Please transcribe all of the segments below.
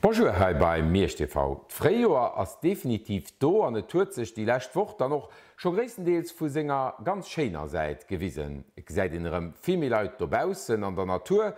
Bonjour hei bei Miersch TV. D'Fréijoer ass definitiv do an et huet sech déi lescht Woch dann och scho gréisstendeels vu senger ganz schéiner Säit gewisen. Et gesäit een erëm vill méi Leit dobaussen an der Natur,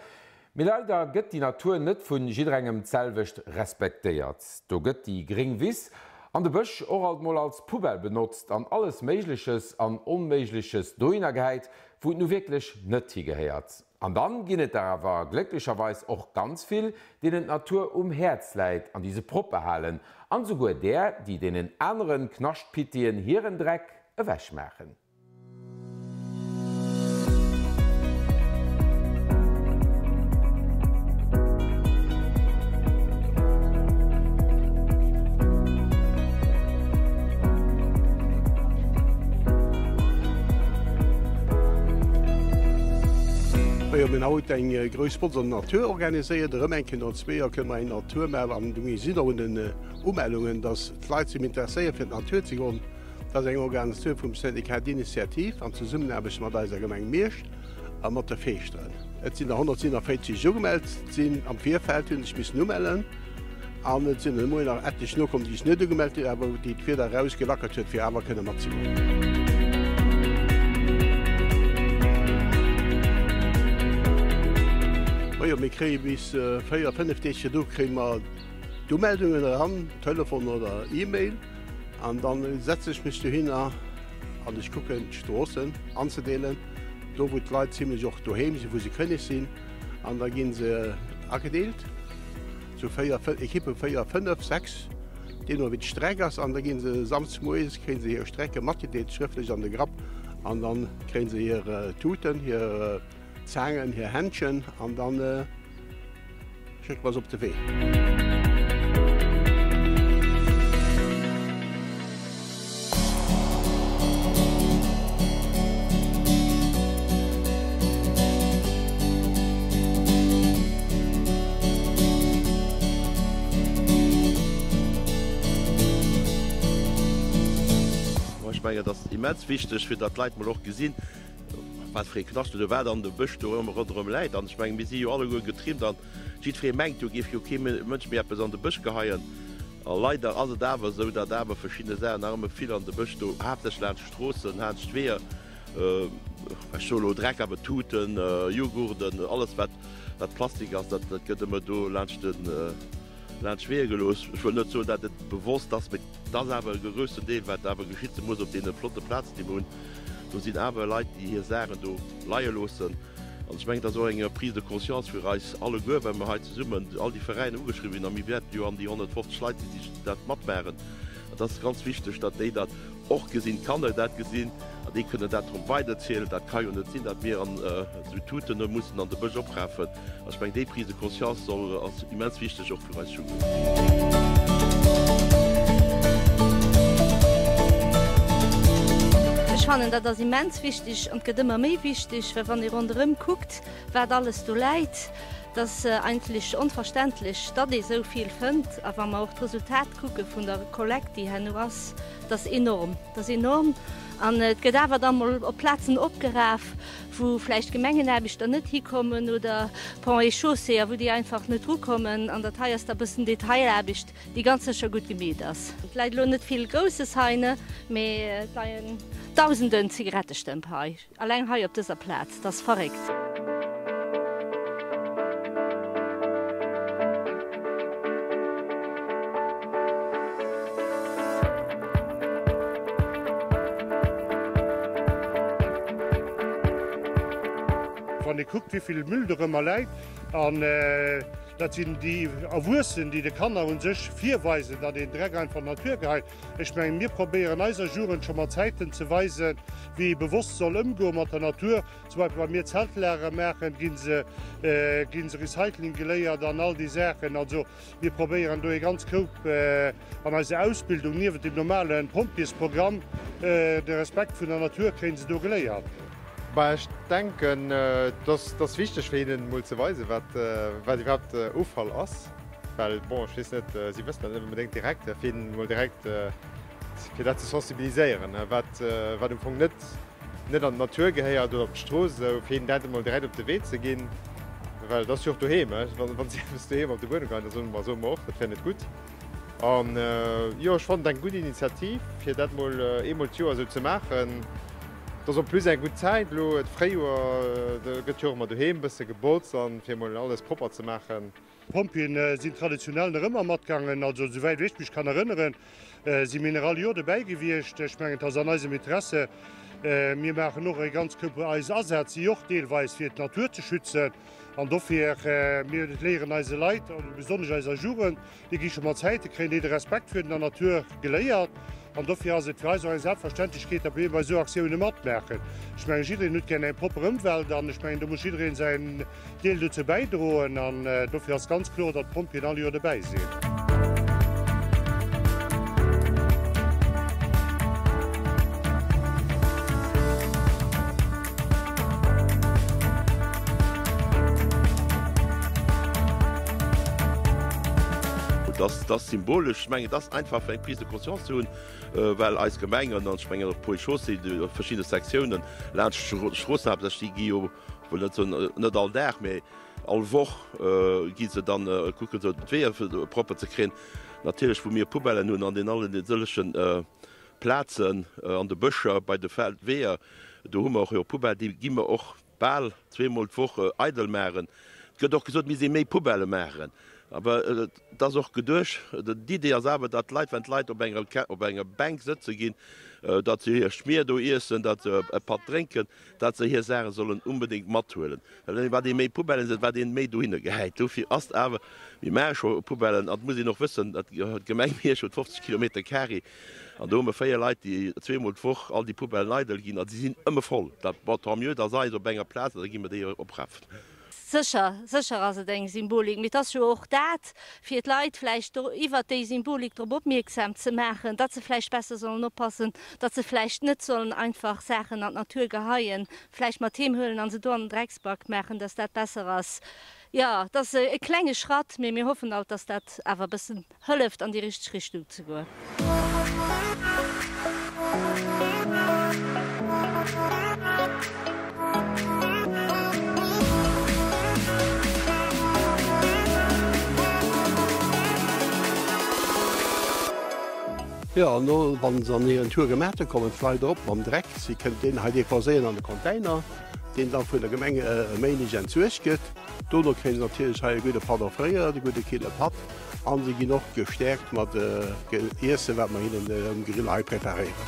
mee leider gëtt déi Natur net vu jidderengem d'selwecht respektéiert. Do gëtt déi gréng Wiss an de Bësch och alt mol als Poubelle benotzt an alles Méigleches an Onméigleches dohinner gehäit, wou et nu wierklech net higehéiert. An dann ginn et der awer glécklecherweis och ganz vill, deenen d'Natur um Häerz läit an déi se propper halen, an esouguer där, déi deenen aneren Knaschtpittien hiren Dreck ewech maachen. Majo, mir hunn haut eng grouss Botz an der Natur organiséiert. Erëm eng Kéier no zwee Joer kënne mer eng Natur maachen an du mir sinn och un den Umellungen, dass d'Leit sech interesséieren fir d'Natur ze goen. Dat ass eng Organisatioun vum Syndicat d'initiative an Zesummenaarbecht mat eiser Gemeng Miersch a mat de Feeschteren. Et sinn der 147 déi sech ugemellt sinn. Am Virfeld hu sech missen umellen. An et sinn de Moien nach etlech nokomm, déi sech net ugemellt hunn, awer déi d'Wieder erausgelackert huet, fir awer kënne matzegoen. Majo, mir kréie bis 4, 5 Deeg virdu kréie mer d'Umeldungen eran, Telefon oder E-Mail. An dann setzen ech mech dohinner an ech kucken d'Stroossen anzedeelen, do wou d'Leit zimlech och doheem sinn, wou se kënneg sinn. An da gi se agedeelt. Sou 4, Ekippe 4, 5, 6, deemno wéi d'Streck ass. An da gi se samsdes moies, kréie se hir Strecke matgedeelt, schrëftlech an de Grapp. An da kréie se hir Tuten, hir Zaangen, hir Händschen an da schécke mer se op de Wee. Ech mengen, et ass immens wichteg, fir datt d'Leit mol och gesinn, wat fir ee Knascht oder wat an dem Bësch do ronderëm läit. An ech mengen, mir si jo alleguer getrimmt an jiddweree mengt, do géif jo kee Mënsch méi eppes an de Bësch geheien. A leider ass et awer esou, datt awer verschidde Saachen nach ëmmer vill an de Bësch do, haaptsächlech laanscht Stroossen, laanscht Weeër, ech soe lo Dreck, awer Tuten, Jughurten, alles wat wat Plastik ass, dat gëtt ëmmer do laanscht de laanscht d'Weeër gelooss. Ech wëll net soen, datt et bewosst ass, mee et ass awer e groussen Deel, wat awer geschitt, zemoos op deene flotte Plazen, déi mer hunn. Do sinn awer Leit, déi hir Saachen do leie loossen. An ech mengen, et ass och eng Prise de conscience fir eis alleguer, well mer hei zesummen all déi Veräiner ugeschriwwen hunn a mir wäerten jo an déi 150 Leit, déi sech dat matmaachen, et ass ganz wichteg, datt déi dat och gesinn, d'Kanner dat gesinn an déi kënnen dat erëm weiderzielen. Dat ka jo net sinn, datt mir an esou Tuten do mussen an de Bësch oprafen. An ech mengen, déi Prise de conscience soll, ass immens wichteg och fir eis Jugend. Ech fannen, dat ass immens wichteg an et gëtt ëmmer méi wichteg, well wann ee ronderëm kuckt, wat alles do läit, et ass eigentlech onverständlech, datt ee sou vill fënnt. A wa mer och d'Resultat kucke vun der Kollekt, déi herno ass, dat ass enorm, dat ass enorm. An et gëtt awer da mol op Plazen opgeraf, wou vläicht Gemengenaarbechter net hikommen oder Ponts et Chaussées a wou déi einfach net drukommen. An dat hei ass da e bëssen Detailaarbecht, déi ganz sécher gutt gemeet ass. Et läit elo net vill Grousses hei, ne, mee et leien Dausenden Zigarettestëmp hei, alleng hei op dëser Plaz. Dat ass verréckt. Wann ee kuckt, wéi vill Müll dorëmmer läit, an dat sinn déi Erwuessen, déi de Kanner u sech virweisen, datt een Dreck einfach an d'Natur geheit. Ech mengen, mir probéieren eiser Jugend scho mat Zäiten ze weisen, wéi ee bewosst soll ëmgoe mat der Natur. Zum Beispill wa mir Zeltlager maachen, gi se, gi se Recycling geléiert an all déi Saachen. Also Mir probéieren do ee ganz Koup an eiser Ausbildung, niewent dem normale Pompjeesprogramm, de Respekt vun der Natur kréien se do geléiert. Bah, ech denken, et ass wichteg fir hinnen emol ze weisen, wat iwwerhaapt Offall ass, well bon, ech weess net, si wëssen dat net onbedéngt direkt, fir hinnen emol direkt, fir dat ze sensibiliséieren, wat am Fong net net an d'Natur gehéiert oder op d'Strooss esou, fir hinnen dat emol direkt op de Wee ze ginn. Well et ass jo och doheem, wa si eppes doheem op de Buedem geheien, da soe mer, soe mer och, dat wär net gutt. An jo, ech fannen et eng gutt Initiativ, fir dat mol eemol d'Joer esou ze maachen. Et ass en plus eng gutt Zäit elo, d'Fréijoer, do gëtt jo och ëmmer doheem e bësse gebotzt an fir emol alles propper ze maachen. D'Pompjeeën sinn traditionell nach ëmmer matgaangen, also esouwäit wéi ech mech kann erënneren, si mir nach all Joer dobäi gewiescht. Ech mengen, et ass an eisem Interesse. Mir maachen och e ganz Koup, eis Asätz si och deelweis fir d'Natur ze schützen an dofir, mir léieren eise Leit, besonnesch eiser Jugend, Déi gi scho mat Zäite, kréien déi de Respekt virun der Natur geléiert. An dofir ass et fir eis och eng Selbstverständlechkeet, datt mir bei esou Aktioune matmaachen. Ech mengen, jiddereen huet gär eng propper Ëmwelt an ech mengen, do muss jiddereen säin Deel dozou bäidroen. An dofir ass ganz kloer, datt d'Pompjeeën all Joer dobäi sinn. Dat ass symbolesch. Ech mengen, et ass einfach fir eng Prise de conscience ze hunn, well eis Gemeng an ech mengen och d'Ponts et Chaussées, déi verschidde Sektiounen laanscht d'Stroossen haaptsächlech, déi gi jo, ech wëll net soen net all Dag, mä all Woch gi se dann kucken se d'Weeër propper ze kréien. Natierlech wou mir Poubellen hunn an den allen de sëllege Plazen an de Bëscher, bei de Feldweeër, do hu mer och jo Poubelle, déi gi mer och bal zweemol d'Woch eidel maachen. Et gëtt och gesot, mir si méi Poubellë maachen, awer et ass och geduecht, d'Idee ass awer, datt d'Leit, wann d'Leit op enger op enger Bänk sëtze ginn, datt se hir Schmier do iessen, datt se e Patt drénken, datt se hir Saache sollen unbedéngt mathuelen. Well wat ee méi Poubellen sinn, wat een méi dohinner gehäit. Dofir ass et awer, mir maache scho Poubellen an et muss een och wëssen, datt d'Gemeng Miersch huet 50 Kilometer carré an do hu mer 4 Leit, déi zweemol d'Woch all déi Poubellen eidel ginn a si sinn ëmmer voll. Dat, bon, tant mieux, da sei se op enger Plaz an da gi mer déi oprafen. Sécher, sécher ass et eng Symbolik, mee et ass jo och dat, fir d'Leit vläicht do iwwert déi Symbolik drop opmierksam ze maachen, datt se vläicht besser sollen oppassen, datt se vläicht net sollen einfach Saachen an d'Natur geheien, vläicht mat heem huelen a se do an den Drecksback maachen, datt dat besser ass. Jo, et ass e klenge Schratt, mee mir hoffen alt, datt dat awer e bëssen hëlleft an déi richteg Richtung ze goen. Jo, an no, wann se an hiren Tour gemaat hunn, kommen d'Leit erop mam Dreck. Si kënnen deen hei deposéieren an de Container, deen da vun der Gemeng e Méindeg entsuergt gëtt. Dono kréien se natierlech hei e gudde Patt offréiert, e gudde kille Patt. An se ginn och gestäerkt mat Iessen, wat mer hinnen um Grill hei preparéieren.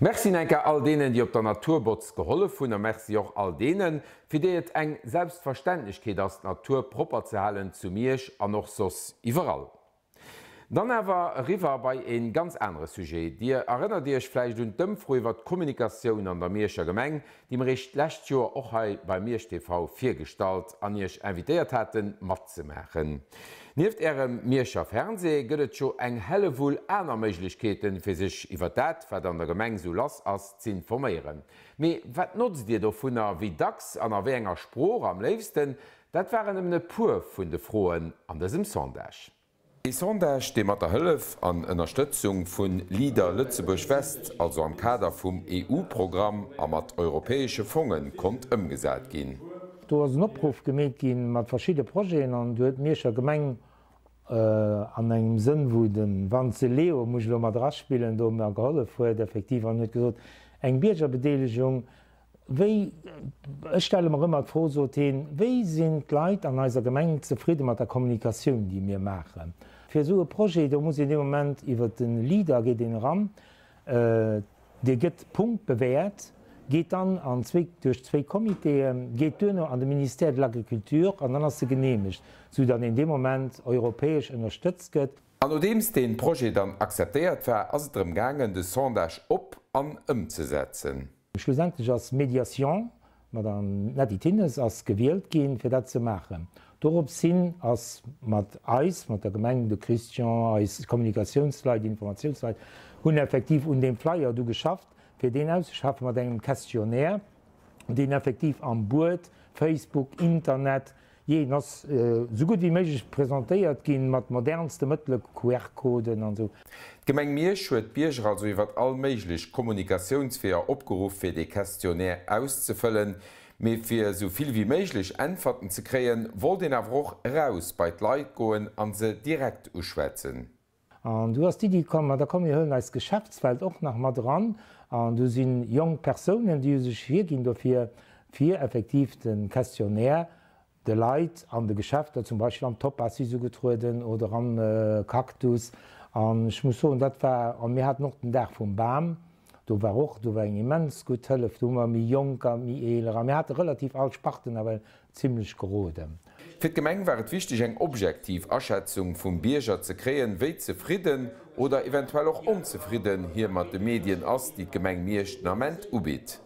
Merci enker all deenen, déi op der Naturbotz gehollef hunn a Merci och all deenen, fir déi et eng Selbstverständlechkeet ass, d'Natur propper ze halen zu Miersch an och soss iwwerall. Dann awer eriwwer bei een ganz anere Sujet. Dir erënnert Iech vläicht un d'Ëmfro iwwert d'Kommunikatioun an der Mierscher Gemeng, déi mer Iech d'lescht Joer och hei bei Miersch TV virgestallt an Iech invitéiert haten matzemaachen. Nieft Ärem Mierscher Fernseh gëtt et jo eng Hellewull aner Méiglechkeeten, fir sech iwwert dat, wat an der Gemeng sou lass ass, z'informéieren. Mee wat notzt Dir dovunner, wéi dacks an a wéi enger Sprooch am léifsten? Dat waren nëmmen e puer vun de Froen an dësem Sondage. Ee Sondage, dee mat der Hëllef an Ënnerstëtzung vu Leader Lëtzebuerg West, also am Kader vum EU-Programm a mat europäesche Fonge konnt ëmgesat ginn. Do ass en Opruff gemeet gi mat verschidde Projeten an do huet d'Mierscher Gemeng an engem Sënn, wou de Wanze Leo, muss ech elo mat eraspillen, do mer gehollef huet effektiv an huet gesot, eng Biergerbedeelegung. Wéi, ech stelle mer ëmmer d'Fro, sot hien, wéi sinn d'Leit an eiser Gemeng zefridde mat der Kommunikatioun, déi mir maachen? Fir esou e Projet, do muss een dee Moment iwwer de Leader geet een eran, dee gëtt punktbewäert, geet dann an zwéi, duerch zwéi Comitéen, geet duerno an de Ministère de l'Agriculture an dann ass e geneemegt, sou datt een dee Moment europäesch ënnerstëtzt gëtt. An nodeems deen Projet dann akzeptéiert war, ass et drëm gaangen, de Sondage op an ëmzesetzen. Schlussendlech ass Médiation, d'Madame Netty Thinnes ass gewielt ginn, fir dat ze maachen. Dorops hin ass mat eis, mat der Gemeng, de Christian, eis Kommunikatiounsleit, Informatiounsleit hunn effektiv un deem Flyer du geschafft, fir deen auszeschaffen mat engem Questionnaire, deen effektiv am Buet, Facebook, Internet, Jee, en ass esou gutt wéi méiglech presentéiert ginn, mat modernste Mëttele, QR-Coden an esou. D'Gemeng Miersch huet d'Bierger also iwwert all méiglech Kommunikatiounsweeër opgeruff fir dee Questionnaire auszefëllen. Mee fir esou vill wéi méiglech Äntwerten ze kréien, wollt een awer och eraus bei d'Leit goen an se direkt uschwätzen. An du ass d'Iddi komm, ma da komm mir huelen eis Geschäftswelt och nach mat eran. An du si jonk Persounen, déi hu sech hierginn dofir, fir effektiv de Questionnaire de Leit an de Geschäfter, zum Beispill am Topaz si se ugetrueden oder am Cactus. An ech muss soen, dat war, an mir haten och den Dag vum Bam, do war och, do war eng immens gutt Hëllef, do hu mer méi Jonker, méi Eeler, a mir hate relativ all Sparten nawell zimlech geroden. Fir d'Gemeng war et wichteg eng objektiv Aschätzung vum Bierger ze kréien, wéi zefridden oder eventuell och onzefridden hie mat de Medien ass, déi d'Gemeng Miersch den Ament ubitt.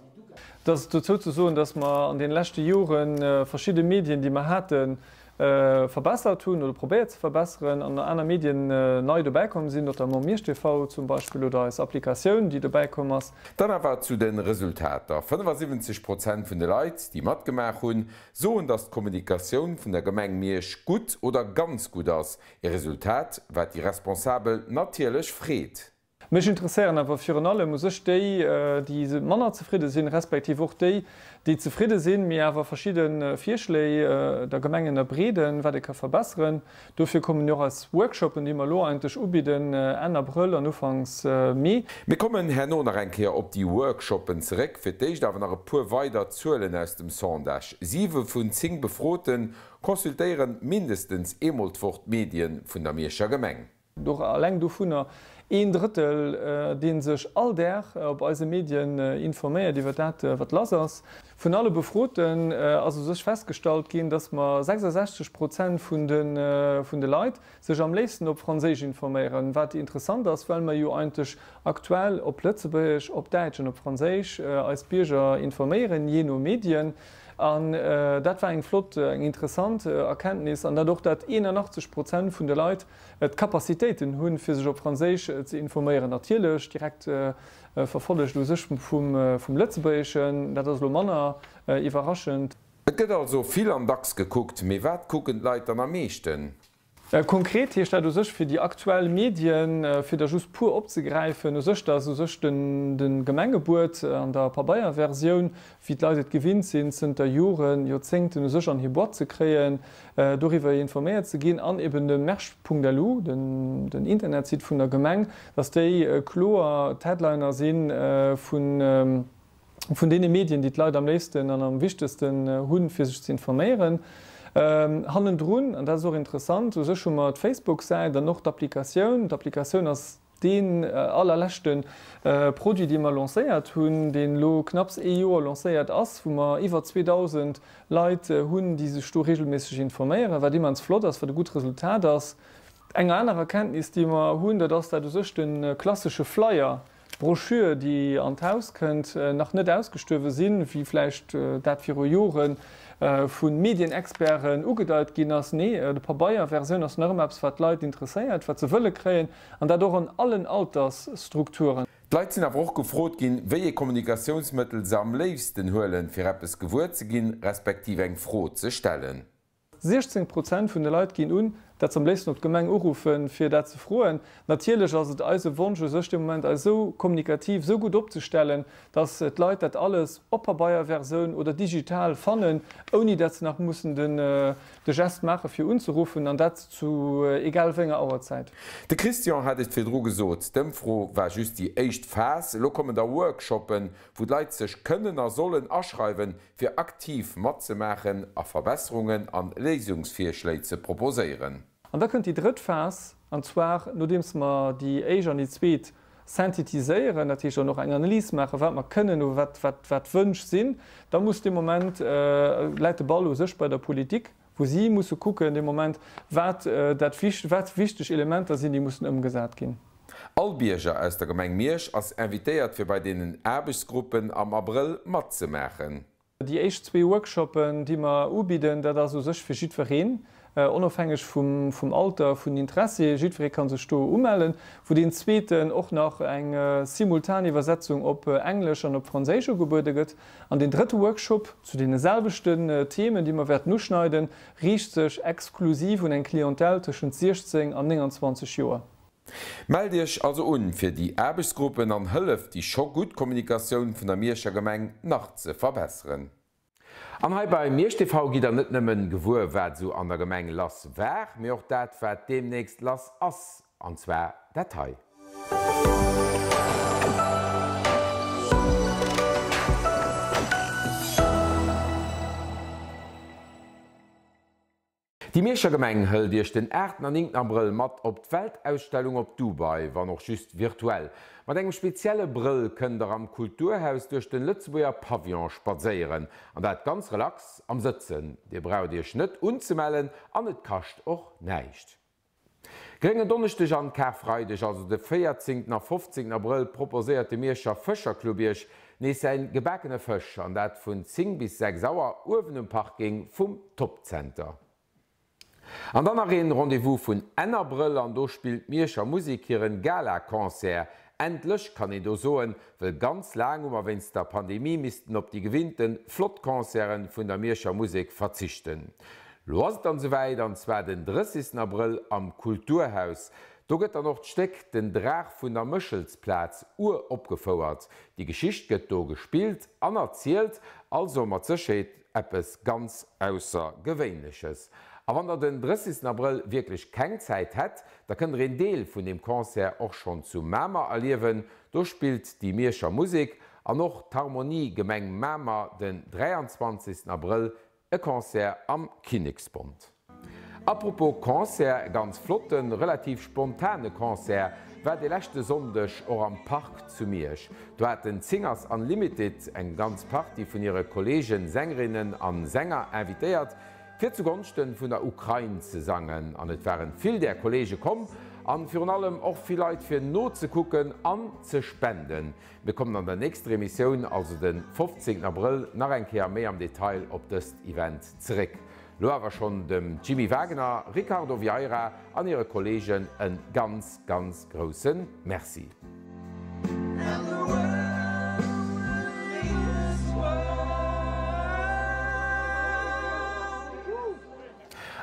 Et ass dozou ze soen, dass mer an deene leschte Jore verschidde Medien, déi mer haten, verbessert hunn oder probéiert ze verbesseren an aner Medien nei dobäikomm sinn, notamment Miersch TV zum Beispill oder eis Applikatioun, déi dobäikomm ass. Dann awer zu de Resultater, 75 Prozent vun de Leit, déi matgemaach hunn, soen, datt d'Kommunikatioun vun der Gemeng Miersch gutt oder ganz gutt ass. E Resultat, wat déi Responsabel natierlech freet. Mech interesséieren awer virun allem u sech déi, déi manner zefridde sinn, respektiv och déi, déi zefridde sinn, mee awer verschidde Virschléi der Gemeng ënnerbreeden, wat ee ka verbesseren. Dofir kommen jo och eis Workshopen, déi mer elo eigentlech ubidden, Enn Abrëll an Ufanks Mee. Mir kommen herno nach eng Kéier op déi Workshopen zeréck. Fir d'éischt awer nach e puer weider Zuelen aus dem Sondage, Siwe vun 10 Befrote consultéieren mindestens eemol d'Woch d'Medien vun der Mierscher Gemeng. Och alleng dovunner een Drëttel, dee sech all Dag op eise Medien informéiert iwwer dat, wat lass ass. Vun alle Befroten ass u sech festgestallt ginn, datt mer 66 Prozent vun de Leit sech am léifsten op Franséisch informéieren, wat interessant ass, well mer jo eigentlech aktuell op Lëtzebuergesch, op Däitsch an op Franséisch eis Bierger informéieren, jee no Medien. An dat war eng flott, eng interessant Erkenntnis. An dat och, dat 81 Prozent vun de Leit d'Capacitéiten hunn, fir sech op Franséisch ze informéieren. Natierlech direkt verfollegt u sech vum Lëtzebuergeschen, dat ass elo manner iwwerraschend. Et gëtt also vill an dacks gekuckt, mee wat kucken d'Leit dann am meeschten? Konkret heescht dat u sech fir déi aktuell Medien, fir der just puer opzegräifen, u sech, dass u sech de Gemengebuet an der Pabeierversioun, wéi d'Leit et gewinnt sinn zënter Joren, Joerzéngten u sech an hir Boîte ze kréien, doriwwer informéiert ze ginn, an eben de mersch.lu, den Internetsite vun der Gemeng, dass déi kloer d'Headliner si vun vun deene Medien, déi d'Leit am léifsten an am wichtegsten hunn, fir sech ze informéieren. Hannendrun, an dat ass och interessant, u sech hu mer d'Facebook-Säit an och d'Applikatioun. D'Applikatioun ass deen allerleschte Produit, dee mer lancéiert hunn, deen elo knapps ee Joer lancéiert ass, wou mer iwwer 2.000 Leit hunn, déi sech do regelméisseg informéieren, wat immens flott ass, wat e gutt Resultat ass. Eng aner Erkenntnis, déi mer hunn, dat ass, dat u sech de klassesche Flyer, D'Broschür, déi an d'Haus kënnt, nach net ausgestuerwe sinn, wéi vläicht dat viru Jore vu Medienexperten ugedeit ginn ass. Nee, de Pabeierversioun ass nach ëmmer eppes, wat d'Leit interesséiert, wat se wëlle kréien, an dat och an allen Altersstrukturen. D'Leit sinn awer och gefrot ginn, wéi ee Kommunikatiounsmëttel se am léifsten huelen, fir eppes gewuer ze ginn, respektiv eng Fro ze stellen. 16 Prozent vun de Leit ginn un, Dat se am léifsten op d'Gemeng uruffen, fir dat ze froen. Natierlech ass et eise Wonsch u sech dee Moment, eis esou kommunikativ esou gutt opzestellen, dass d'Leit dat alles op Pabeierversioun oder digital fannen, ouni dat se nach mussen de Gest maache fir unzeruffen, an dat zu egal wéi enger Auerzäit. De Christian hat et virdru gesot, d'Ëmfro war just déi éischt Phas. Elo kommen da Workshoppen, wou d'Leit sech kënnen a sollen aschreiwen, fir aktiv matzemaachen a Verbesserungen an Léisungsvirschléi ze proposéieren. An da kënnt déi drëtt Phas, an zwar nodeems mer déi éischt an déi zweet synthetiséieren, dat heescht dann och eng Analys maachen, wat mer kënnen oder wat, wat, wat d'Wënsch sinn, da muss dee Moment, läit de Ball u sech bei der Politik, wou si musse kucken dee Moment, wat dat, wat wichteg Elementer sinn, déi mussen ëmgesat ginn. All Bierger aus der Gemeng Miersch ass invitéiert fir bei deenen Aarbechtsgruppen am Abrëll matzemaachen. Déi éischt zwee Workshoppen, déi mer ubidden, dat ass u sech fir jiddwereen, onofhängeg vum Alter, vun den Interessie, jiddweree ka sech do umellen, wou deen zweeten och nach eng simultan Iwwersetzung op Englesch an op Franséisch ugebuede gëtt. An deen drëtte Workshop zu deene selwechten Themen, déi mer wäerten uschneiden, riicht sech exklusiv un eng Clientèle tëschent 16 an 29 Joer. Mellt Iech also un fir déi Aarbechtsgruppen an hëlleft déi scho gutt Kommunikatioun vun der Mierscher Gemeng nach ze verbesseren. An hei bei Miersch TV gitt der net nëmmen gewuer wat esou an der Gemeng lass war, mee och dat wat deemnächst lass ass, an zwar dat hei. Déi Mierscher Gemeng hëlt Iech den 8 an 9 Abrëll mat op d'Weltausstellung op Dubai, wann och just virtuell. Mat engem spezielle Brëll kënnt der am Kulturhaus duerch den Lëtzebuerger Pavillon spadséieren. An dat ganz relax am Sëtzen. Dir braucht Iech net unzemellen an et kascht och näischt. Gréngen Donneschdeg an Karfreideg, also de 14 a 15 Abrëll, proposéiert de Mierscher Fëscherclub Iech nees säin gebakene Fësch, an dat vun 10 bis 6 Auer uewen um Parking vum Top Center. An dann nach een Rendez-vous vun Enn Abrëll, an do spillt d'Mierscher Musik hiren Gala-Concert. Endlech kann een do soen, wëll ganz laang hu mer wéinst der Pandemie missten op déi gewinnten flott Concerten vun der Mierscher Musek verzichten. Lo ass et dann souwäit, an zwar den 30 Abrëll am Kulturhaus. Do gëtt dann och d'Stéck Den Draach vun der Méchelsplaz uropgefouert. Déi Geschicht gëtt do gespillt an erzielt, also mat Sécherheet eppes ganz Aussergewéinleches. A wann der den 30 Abrëll wierklech keng Zäit hätt, Da kënnt der een Deel vun deem Concert och schonn zu Mamer erliewen. Do spillt déi Mierscher Musek an och d'Harmonie Gemeng Mamer den 23 Abrëll e Concert am Kinneksbond. Apropos Concert, e ganz flotten, relativ spontane Concert war dee leschte Sonndeg och am Park zu Miersch. Do haten d'Singers Unlimited eng ganz Partie vun hire Kollegen Sängerinnen an Sänger invitéiert, fir zu Gonschten vun der Ukrain ze sangen, an et waren vill där Kollege komm, an virun allem och vill Leit fir nozekucken an ze spenden. Mir kommen an der nächster Emissioun, also den 15 Abrëll, nach eng Kéier méi am Detail op dëst Event zeréck. Lo awer schonn dem Jimmy Wagner, Ricardo Vieira an hire Kollegen en ganz ganz groussen Merci.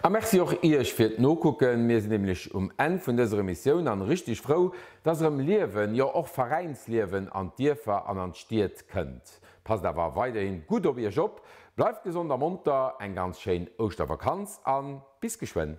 A Merci och Iech fir d'Nokucken. Mir sinn nämlech um Enn vun dëser Emissioun an richteg frou, dass erëm Liewen, jo och Veräinsliewen an d'Dierfer an an d'Stied kënnt. Passt awer weiderhin gutt op Iech op, bleift gesond a monter, eng ganz schéin Ouschtervakanz an bis geschwënn.